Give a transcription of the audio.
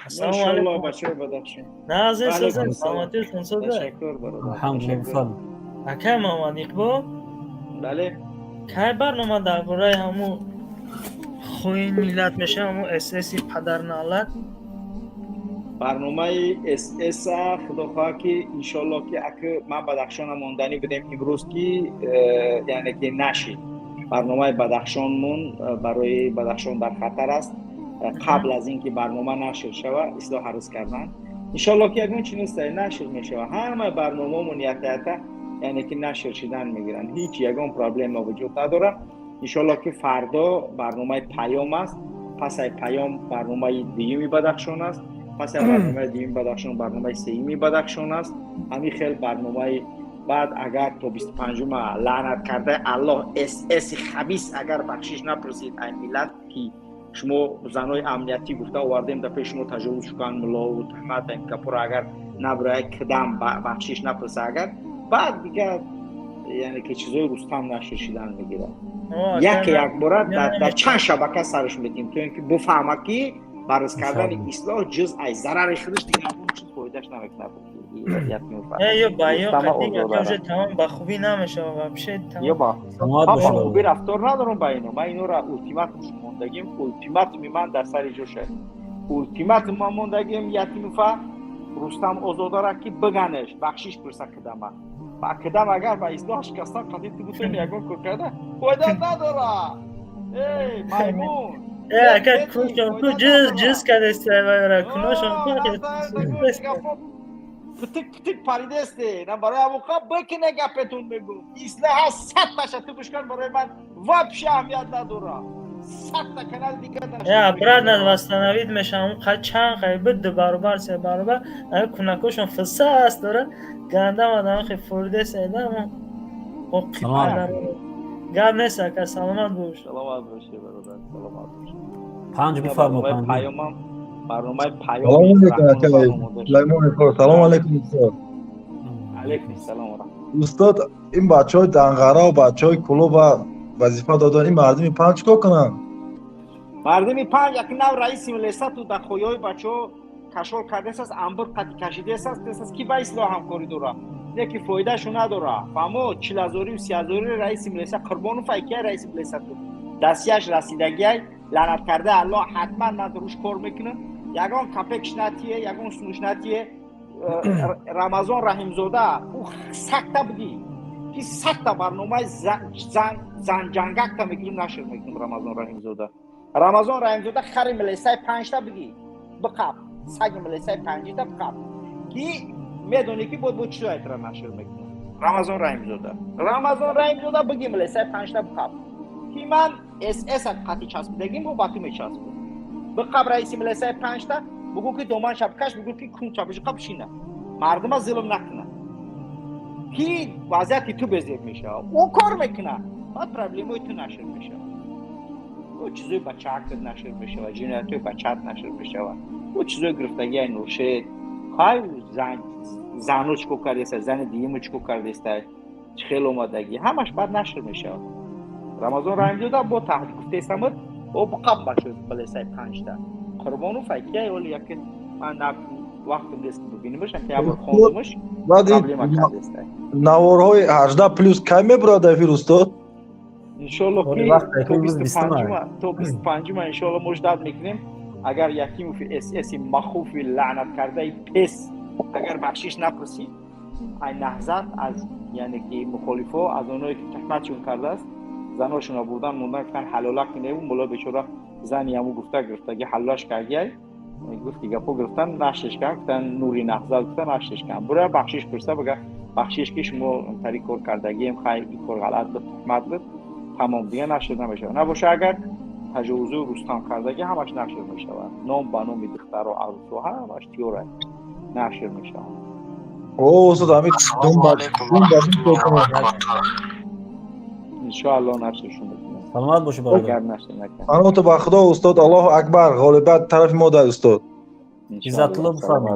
Ассалому Иншаллоҳ, алайкум. бачаҳои Бадахшон. Нағз, Алайкум созем, салом. саломатиятон соза. Ташаккур, бародар. Алҳамдулилла. Ташаккур. Бифармо. Акай Муҳаммад Иқбол, Бале. кай барнома дар бораи ҳамун хоин миллат мешава, ҳамун ССи падарналат? Барномаи СС, худо хоҳад, ки иншоллоҳ, ки аки ман Бадахшона монданӣ будем имрӯз, ки яъне ки нашид барномаи Бадахшонмон, барои Бадахшон дар хатар аст. Қабл аз ин ки барнома нашр шава, ислоҳ арз кардан, иншоллоҳ, ки ягон чи неста, нашр мешава. Ҳамаи барномаомон ята ята, яъне ки нашр шидан мегиранд, ҳеҷ ягон проблема вуҷуд надорад. Иншоллоҳ, ки фардо барномаи паём аст, пасай паём барномаи дуюми Бадахшон аст, пас аз барномаи дуюми Бадахшон барномаи сеюми Бадахшон аст. Ҳамин хел барномаи баъд, агар то 25-ума лаънат кардаи Аллоҳ ССи хабис агар бахшиш напурсид ай миллат, ки шумо занои амниятӣ гуфта овардем, дар пеши шумо таҷовуз шукан, мулову туҳмат капура, агар набурая кидам бахшиш напурса, агар баъд дигар, яъне ки чизои Рустам нашр шидан мегирад. Яке якбора дар чанд шабака сарш метем, то ин ки буфаҳмад, ки баррас кардани ислоҳ ҷуз ай зарари худаш дигар чиз фоидаш намекунад. Ё ба ё уже тамом ба хубӣ намешава вообще. Ё ба Саломат ман ба бошед. хубӣ рафтор надорам ба ино. Ман инора ултиматум мондагим, ултиматуми ман дар сари ҷоша, ултиматум ман мондагим Ятимуфа Рустам Озодара, ки биганеш бахшиш пурса кидама ба кидам. Агар ба ислоҳ шикастан қатъи ту бутони ягон кор карда, фоида надора, эй маймун. Э, ака, куншон ку ҷуз ҷуз кадеста вайра куношон ку. Птик птик паридесте на барои авоқа бикине гапетун мегум. Ислоҳа садташа ту бишкан, барои ман вообще аҳамият надора, 100-та канал дигар. Я обратно восстановить мешавам, чанд қай буд, ду баробар, се баробар, ами кунакошон фисас дора, гандам одам хе фурдеса Саломат. Гап нест, ака, саломат бош. Саломат бошӣ, бародар, саломат бошӣ. Панҷ, бифармо, Барномаи панҷ. паёмам, барномаи паём. Салом алейкум, акай Сулаймон. Салом алейкум, устод. Алейкум салом ва раҳмат. Устод, ин бачаҳои Данғара ва бачаҳои клуба вазифа додан, ин мардуми панҷ чикор кунанд? Мардуми панҷ як нав раиси милисату дар хояҳои бачаҳо кашол кардесаст, амбур қати кашидесаст, десаст, ки ба ислоҳ ҳамкорӣ дора, не ки фоидашу надора. Фаҳмо, 40 ҳазорию 30 ҳазори раиси милиса Қурбонов ай, кия раиси милисату дастияш расидагиай, лаънат карда Аллоҳ, ҳатман ман руш кор мекунам, ягон капекш натие, ягон сунуш натие. Рамазон Раҳимзода, ӯ сакта будӣ, ки садта барномаи занҷангакта мегирим, нашр мекунем. Рамазон Раҳимзода, Рамазон Раҳимзода, хари милисаи панҷта бигӣ, биқаб, саги милисаи панҷита биқаб, ки медонӣ, ки бояд бо чизоятра нашр мекунам. Рамазон Раҳимзода, Рамазон Раҳимзода, биги, милисаи панҷта биқаб, ки ман СС қати часпидагим, бо ба ту мечаспам. Биқаб раиси милисаи панҷта, бугӯ, ки доман шабкаш, бугӯ, ки кун чапиши қаб шина, мардума зулм накуна, ки вазъияти ту безеб мешавад. Ӯ кор мекуна, баъд проблемаи ту нашр мешавад, ӯ чизои бачаакт нашр мешавад, ҷиноятҳои бачаат нашр мешавад, ӯ чизои гирифтагиай Нуршед хай, зану чӣ кор кардеста, зани дуюму чӣ кор кардеста, чӣ хел омадагӣ, ҳамаш баъд нашр мешавад. Рамазон Раҳимзода бо таҳдид гуфтесамуд, о биқаб бачо балесай панҷта Қурбонов ай кияй, оли яке ман вақтм нест, ки бибинимаш, яке ябор хондумаш. Баъд ин Проблема кардеста. наворҳои 18+ кай мебурад эфир, устод? Иншолло, Оли ки вақт то якум рӯз бисту бистума. панҷума, то 25-ума иншолло мо ждать мекунем. Агар Якимови ССи махуфи лаънат кардаи пес агар бахшиш напурсид ай наҳзат, аз яъне ки мухолифо, аз оное ки туҳматшон кардааст, заношонро бурдан мондан, гуфтан ҳалола куневу мулло бечора зани ҳаму гуфта гирифтаги ҳалолаш кардиай, гуфт ки гапо гирифтан, нашрш кард, гуфтан нури наҳзат гуфта нашрш кард. Бура бахшиш пурса, бага бахшиш, ки шумо тари кор кардагием, хай, ин кор ғалат буд, туҳмат буд, тамом, дига нашр намешавад. Набоша, агар таҷовузои Рустам кардаги ҳамаш нашр мешавад, ном ба номи духтаро, арӯсо, ҳамаш тиёра нашр мешавад. О, устод, ҳамин Ассалому дум ба алайкум дум ва ба дум раҳматуллоҳи ва баракатуҳ. Иншоалло, нашршон мекунем. Саломат бошӣ, бародар. Агар нашр накард. Паноҳто ба Худо, устод, Аллоҳу акбар, ғолибият тарафи мо дай, устод. Иншоалло. Иззатулло, бифармоед.